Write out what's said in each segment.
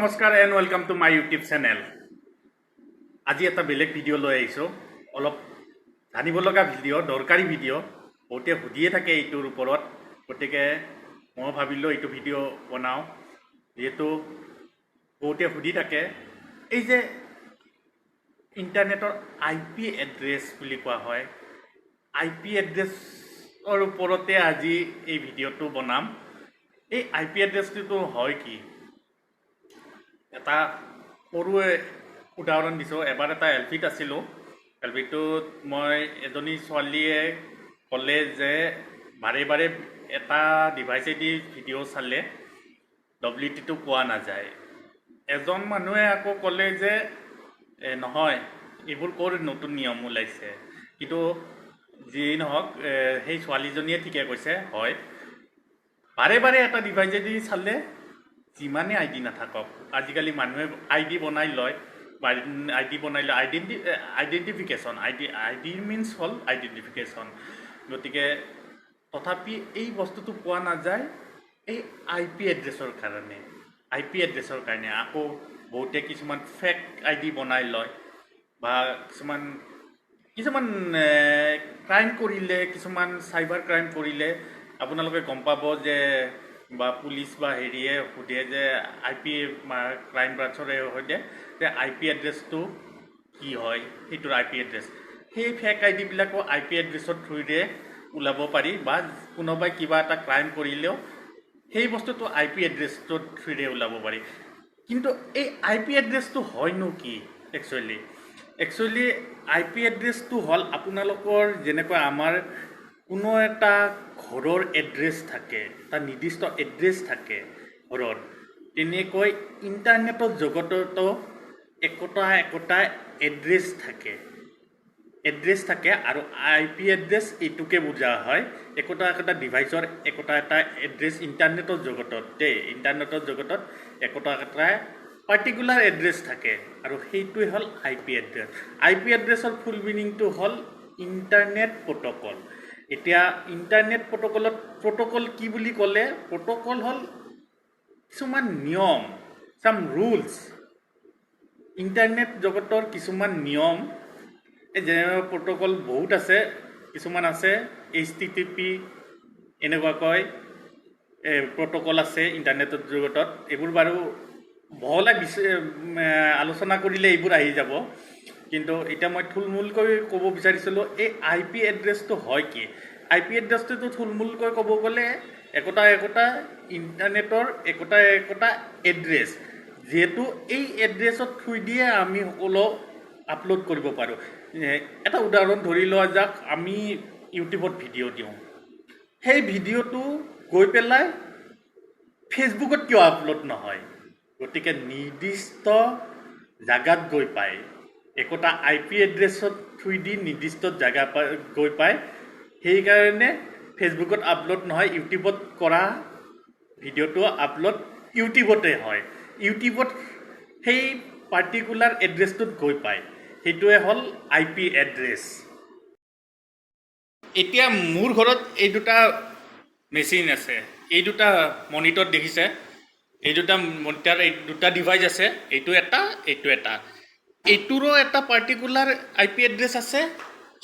নমস্কাৰ and welcome to my YouTube channel। আজি এটা বেলেগ ভিডিঅ' লৈ আহিছোঁ, অলপ জানিব লগা ভিডিঅ', দৰকাৰী ভিডিঅ'। বহুতে সুধিয়ে থাকে এইটোৰ ওপৰত, গতিকে মই ভাবিলোঁ এইটো ভিডিঅ' বনাওঁ, যিহেতু বহুতে সুধি থাকে। এই যে ইণ্টাৰনেটৰ আই পি এড্ৰেছ বুলি কোৱা হয়, আই পি এড্ৰেছৰ ওপৰতে আজি এই ভিডিঅ'টো বনাম। এই আই পি এড্ৰেছটোতো হয় কি, এটা সৰু উদাহৰণ দিছোঁ। এবাৰ এটা এল পিত আছিলোঁ। এল পিটোত মই এজনী ছোৱালীয়ে ক'লে যে বাৰে বাৰে এটা ডিভাইচেদি ভিডিঅ' চালে ডব্লিউ টিটো পোৱা নাযায়। এজন মানুহে আকৌ ক'লে যে নহয়, এইবোৰ ক'ৰ নতুন নিয়ম ওলাইছে। কিন্তু যি নহওক, সেই ছোৱালীজনীয়ে ঠিকে কৈছে। হয়, বাৰে বাৰে এটা ডিভাইচেদি চালে যিমানে আই ডি নাথাকক, আজিকালি মানুহে আই ডি বনাই লয় বা আই ডি বনাই লয়, identification, ID, ID means হ'ল আইডেণ্টিফিকেশ্যন। গতিকে তথাপি এই বস্তুটো পোৱা নাযায় এই আই পি এড্ৰেছৰ কাৰণে। আই পি এড্ৰেছৰ কাৰণে আকৌ বহুতে কিছুমান ফেক আই ডি বনাই লয় বা কিছুমান ক্ৰাইম কৰিলে, কিছুমান চাইবাৰ ক্ৰাইম কৰিলে আপোনালোকে গম পাব যে বা পুলিচ বা হেৰিয়ে সোধে যে আই পি ক্ৰাইম ব্ৰাঞ্চৰে সোধে যে আই পি এড্ৰেছটো কি হয়, সেইটোৰ আই পি এড্ৰেছ। সেই ফেক আই ডিবিলাকো আই পি এড্ৰেছৰ থ্ৰুৰে ওলাব পাৰি বা কোনোবাই কিবা এটা ক্ৰাইম কৰিলেও সেই বস্তুটো আই পি এড্ৰেছটোৰ থ্ৰুৰে ওলাব পাৰি। কিন্তু এই আই পি এড্ৰেছটো হয়নো কি? একচুৱেলি আই পি এড্ৰেছটো হ'ল আপোনালোকৰ যেনেকৈ আমাৰ কোনো এটা ঘৰৰ এড্ৰেছ থাকে, এটা নিৰ্দিষ্ট এড্ৰেছ থাকে ঘৰৰ, তেনেকৈ ইণ্টাৰনেটৰ জগততো একোটা একোটা এড্ৰেছ থাকে, এড্ৰেছ থাকে। আৰু আই পি এড্ৰেছ এইটোকে বুজা হয়, একোটা একোটা ডিভাইচৰ একোটা এটা এড্ৰেছ ইণ্টাৰনেটৰ জগতত দেই। ইণ্টাৰনেটৰ জগতত একোটা এটা পাৰ্টিকুলাৰ এড্ৰেছ থাকে আৰু সেইটোৱে হ'ল আই পি এড্ৰেছ। আই পি এড্ৰেছৰ ফুল মিনিংটো হ'ল ইণ্টাৰনেট প্ৰট'কল। এতিয়া ইণ্টাৰনেট প্ৰট'কলত প্ৰট'কল কি বুলি ক'লে, প্ৰট'কল হ'ল কিছুমান নিয়ম, চাম ৰুলছ, ইণ্টাৰনেট জগতৰ কিছুমান নিয়ম। এই যেনে প্ৰট'কল বহুত আছে, কিছুমান আছে এইচ টি টি পি এনেকুৱাকৈ প্ৰট'কল আছে ইণ্টাৰনেটৰ জগতত। এইবোৰ বাৰু বহলাই আলোচনা কৰিলে এইবোৰ আহি যাব, কিন্তু এতিয়া মই থুলমূলকৈ ক'ব বিচাৰিছিলোঁ এই আই পি এড্ৰেছটো হয় কি। আই পি এড্ৰেছটোতো থুলমূলকৈ ক'ব গ'লে একোটা একোটা ইণ্টাৰনেটৰ একোটা একোটা এড্ৰেছ, যিহেতু এই এড্ৰেছত থ্ৰুই দিয়ে আমি সকলো আপলোড কৰিব পাৰোঁ। এটা উদাহৰণ ধৰি লোৱা যাওক, আমি ইউটিউবত ভিডিঅ' দিওঁ, সেই ভিডিঅ'টো গৈ পেলাই ফেচবুকত কিয় আপলোড নহয়? গতিকে নিৰ্দিষ্ট জাগাত গৈ পায়, একোটা আই পি এড্ৰেছত থ্ৰুই দি নিৰ্দিষ্ট জাগা গৈ পায়, সেইকাৰণে ফেচবুকত আপলোড নহয়। ইউটিউবত কৰা ভিডিঅ'টো আপলোড ইউটিউবতে হয়, ইউটিউবত সেই পাৰ্টিকুলাৰ এড্ৰেছটোত গৈ পায়। সেইটোৱে হ'ল আই পি এড্ৰেছ। এতিয়া মোৰ ঘৰত এই দুটা মেচিন আছে, এই দুটা মনিটৰ দেখিছে, এই দুটা মনিটৰ, এই দুটা ডিভাইচ আছে, এইটো এটা, এইটো এটা। এইটোৰো এটা পাৰ্টিকুলাৰ আই পি এড্ৰেছ আছে।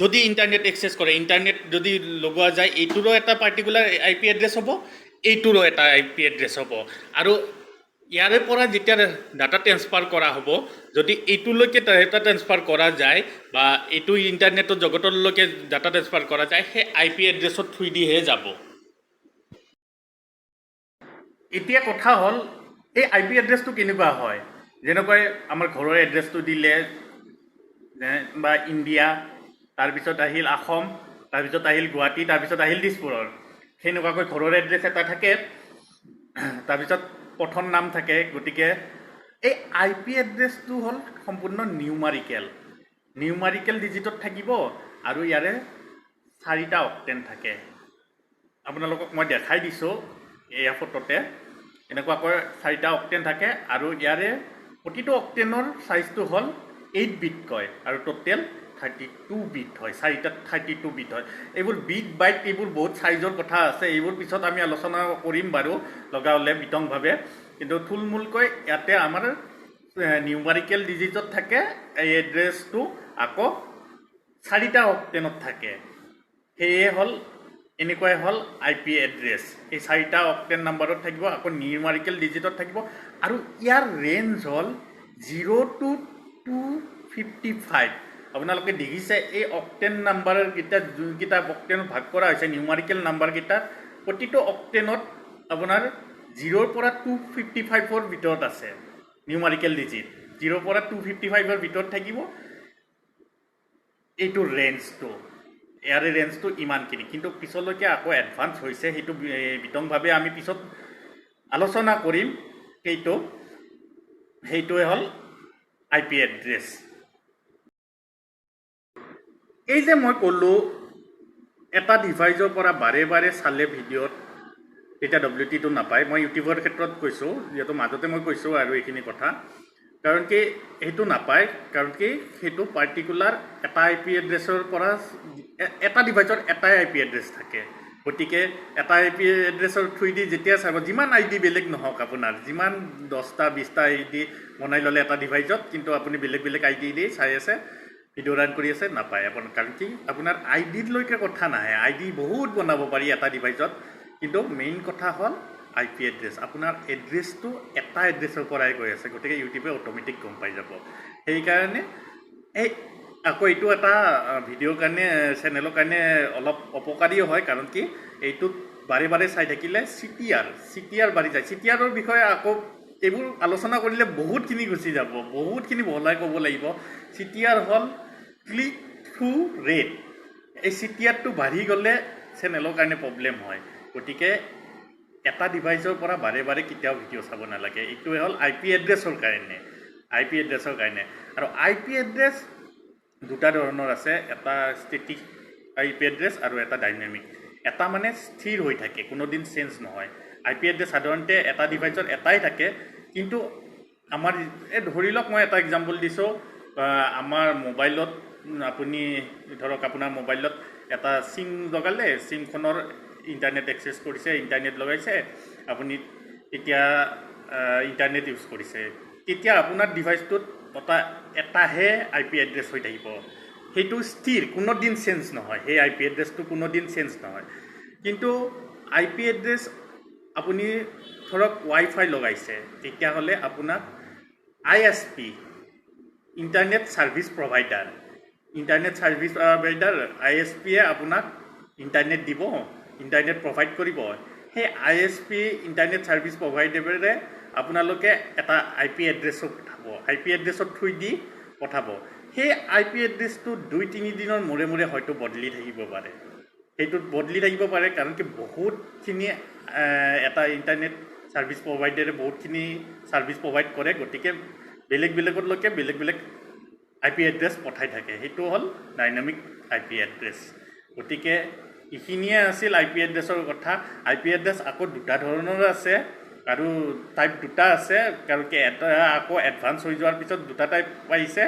যদি ইণ্টাৰনেট এক্সেছ কৰে, ইণ্টাৰনেট যদি লগোৱা যায়, এইটোৰো এটা পাৰ্টিকুলাৰ আই পি এড্ৰেছ হ'ব, এইটোৰো এটা আই পি এড্ৰেছ হ'ব। আৰু ইয়াৰে পৰা যেতিয়া ডাটা ট্ৰেন্সফাৰ কৰা হ'ব, যদি এইটোলৈকে ডাটা ট্ৰেন্সফাৰ কৰা যায় বা এইটো ইণ্টাৰনেটৰ জগতলৈকে ডাটা ট্ৰেন্সফাৰ কৰা যায়, সেই আই পি এড্ৰেছৰ থ্ৰুদিহে যাব। এতিয়া কথা হ'ল এই আই পি এড্ৰেছটো কেনেকুৱা হয়। যেনেকৈ আমাৰ ঘৰৰ এড্ৰেছটো দিলে বা ইণ্ডিয়া, তাৰপিছত আহিল অসম, তাৰপিছত আহিল গুৱাহাটী, তাৰপিছত আহিল দিছপুৰৰ, সেনেকুৱাকৈ ঘৰৰ এড্ৰেছ এটা থাকে, তাৰপিছত পথৰ নাম থাকে। গতিকে এই আই পি এড্ৰেছটো হ'ল সম্পূৰ্ণ নিউমাৰিকেল, নিউমাৰিকেল ডিজিটত থাকিব আৰু ইয়াৰে চাৰিটা অক্টেন থাকে। আপোনালোকক মই দেখাই দিছোঁ এয়া ফটোতে, এনেকুৱাকৈ চাৰিটা অক্টেন থাকে আৰু ইয়াৰে প্ৰতিটো অক্টেনৰ চাইজটো হ'ল 8 বিট কয় আৰু টোটেল 32 বিট হয়, চাৰিটাত 32 বিট হয়। এইবোৰ বিট বাইট এইবোৰ বহুত চাইজৰ কথা আছে, এইবোৰ পিছত আমি আলোচনা কৰিম বাৰু লগা হ'লে বিতংভাৱে। কিন্তু থুলমূলকৈ ইয়াতে আমাৰ নিউমাৰিকেল ডিজিটত থাকে এই এড্ৰেছটো, আকৌ চাৰিটা অক্টেনত থাকে। সেয়ে হ'ল, এনেকুৱাই হ'ল আই পি এড্ৰেছ। এই চাৰিটা অক্টেন নাম্বাৰত থাকিব, আকৌ নিউমাৰিকেল ডিজিটত থাকিব আৰু ইয়াৰ ৰেঞ্জ হ'ল 0 to 255। আপোনালোকে দেখিছে, এই অক্টেন নাম্বাৰকেইটা, যোনকেইটা অক্টেনত ভাগ কৰা হৈছে, নিউমাৰিকেল নাম্বাৰকেইটা, প্ৰতিটো অক্টেনত আপোনাৰ 0ৰ পৰা 255ৰ ভিতৰত আছে। নিউমাৰিকেল ডিজিট 0ৰ পৰা 255ৰ ভিতৰত থাকিব। এইটো ৰেঞ্জটো, ইয়াৰে ৰেঞ্জটো ইমানখিনি। কিন্তু পিছলৈকে আকৌ এডভান্স হৈছে, সেইটো বিতংভাৱে আমি পিছত আলোচনা কৰিম। সেইটোৱে হ'ল আই পি এড্ৰেছ। এই যে মই ক'লোঁ, এটা ডিভাইজৰ পৰা বাৰে বাৰে চালে ভিডিঅ'ত তেতিয়া ডব্লিউ টিটো নাপায়। মই ইউটিউবৰ ক্ষেত্ৰত কৈছোঁ, যিহেতু মাজতে মই কৈছোঁ আৰু এইখিনি কথা। কাৰণ কি সেইটো নাপায়? কাৰণ কি সেইটো পাৰ্টিকুলাৰ এটা আই পি এড্ৰেছৰ পৰা, এটা ডিভাইচৰ এটাই আই পি এড্ৰেছ থাকে। গতিকে এটা আই পি এড্ৰেছৰ থ্ৰুদি যেতিয়া চাব, যিমান আই ডি বেলেগ নহওক, আপোনাৰ যিমান 10টা 20টা আই ডি বনাই ল'লে এটা ডিভাইচত, কিন্তু আপুনি বেলেগ বেলেগ আই ডি দি চাই আছে, ভিডিঅ' ৰান কৰি আছে, নাপায় আপোনাৰ। কাৰণ কি আপোনাৰ আই ডিলৈকে কথা নাহে। আই ডি বহুত বনাব পাৰি এটা ডিভাইচত, কিন্তু মেইন কথা হ'ল আই পি এড্ৰেছ। আপোনাৰ এড্ৰেছটো এটা এড্ৰেছৰ পৰাই গৈ আছে, গতিকে ইউটিউবে অট'মেটিক গম পাই যাব। সেইকাৰণে এই আকৌ এইটো এটা ভিডিঅ'ৰ কাৰণে, চেনেলৰ কাৰণে অলপ অপকাৰীও হয়। কাৰণ কি এইটোত বাৰে বাৰে চাই থাকিলে চি টি আৰ বাঢ়ি যায়। চি টি আৰৰ বিষয়ে আকৌ এইবোৰ আলোচনা কৰিলে বহুতখিনি গুচি যাব, বহুতখিনি বহলাই ক'ব লাগিব। চি টি আৰ হ'ল ক্লিক থ্ৰু ৰেট। এই চি টি আৰটো বাঢ়ি গ'লে চেনেলৰ কাৰণে প্ৰব্লেম হয়। গতিকে এটা ডিভাইচৰ পৰা বাৰে বাৰে কেতিয়াও ভিডিঅ' চাব নালাগে। এইটোৱে হ'ল আই পি এড্ৰেছৰ কাৰণে, আই পি এড্ৰেছৰ কাৰণে। আৰু আই পি এড্ৰেছ দুটা ধৰণৰ আছে, এটা ষ্টেটিক আই পি এড্ৰেছ আৰু এটা ডাইনামিক। এটা মানে স্থিৰ হৈ থাকে, কোনোদিন চেঞ্জ নহয়। আই পি এড্ৰেছ সাধাৰণতে এটা ডিভাইচত এটাই থাকে। কিন্তু আমাৰ এই ধৰি লওক, মই এটা এক্সাম্পল দিছোঁ, আমাৰ মোবাইলত আপুনি ধৰক আপোনাৰ মোবাইলত এটা চিম লগালে, চিমখনৰ ইণ্টাৰনেট এক্সেছ কৰিছে, ইণ্টাৰনেট লগাইছে, আপুনি তেতিয়া ইণ্টাৰনেট ইউজ কৰিছে, তেতিয়া আপোনাৰ ডিভাইচটোত এটাহে আই পি এড্ৰেছ হৈ থাকিব। সেইটো স্থিৰ, কোনো দিন চেঞ্জ নহয়। সেই আই পি এড্ৰেছটো কোনো দিন চেঞ্জ নহয়। কিন্তু আই পি এড্ৰেছ আপুনি ধৰক ৱাই ফাই লগাইছে, তেতিয়াহ'লে আপোনাক ISP, internet service provider, internet service provider, I S পিয়ে আপোনাক ইণ্টাৰনেট দিব, ইণ্টাৰনেট প্ৰভাইড কৰিব। সেই I S P, internet service প্ৰভাইডাৰে আপোনালোকে এটা আই পি এড্ৰেছত পঠাব, আই পি এড্ৰেছৰ থ্ৰু দি পঠাব। সেই আই পি এড্ৰেছটো 2-3 দিনৰ মূৰে মূৰে হয়তো বদলি থাকিব পাৰে। সেইটোত বদলি থাকিব পাৰে, কাৰণ কি বহুতখিনি এটা ইণ্টাৰনেট ছাৰ্ভিচ প্ৰভাইডাৰে বহুতখিনি ছাৰ্ভিচ প্ৰভাইড কৰে। গতিকে বেলেগ বেলেগলৈকে বেলেগ বেলেগ আই পি এড্ৰেছ পঠাই থাকে। সেইটো হ'ল ডাইনামিক আই পি এড্ৰেছ। গতিকে এইখিনিয়ে আছিল আই পি এড্ৰেছৰ কথা। আই পি এড্ৰেছ আকৌ দুটা ধৰণৰ আছে আৰু টাইপ দুটা আছে। কাৰণ কি এটা আকৌ এডভান্স হৈ যোৱাৰ পিছত দুটা টাইপ আহিছে।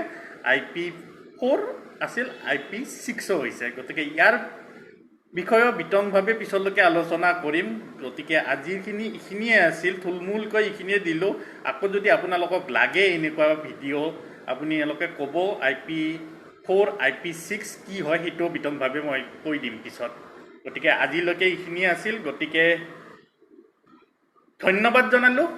আই পি ফ'ৰ আছিল, আই পি ছিক্সো হৈছে। গতিকে ইয়াৰ বিষয়েও বিতংভাৱে পিছলৈকে আলোচনা কৰিম। গতিকে আজিৰখিনি এইখিনিয়ে আছিল, থুলমূলকৈ এইখিনিয়ে দিলোঁ। আকৌ যদি আপোনালোকক লাগে এনেকুৱা ভিডিঅ', আপোনালোকে ক'ব। আই পি 4, আই পি 6 কি হয়, সেইটোও বিতংভাৱে মই কৈ দিম পিছত। গতিকে আজিলৈকে এইখিনিয়ে আছিল। গতিকে ধন্যবাদ জনালোঁ।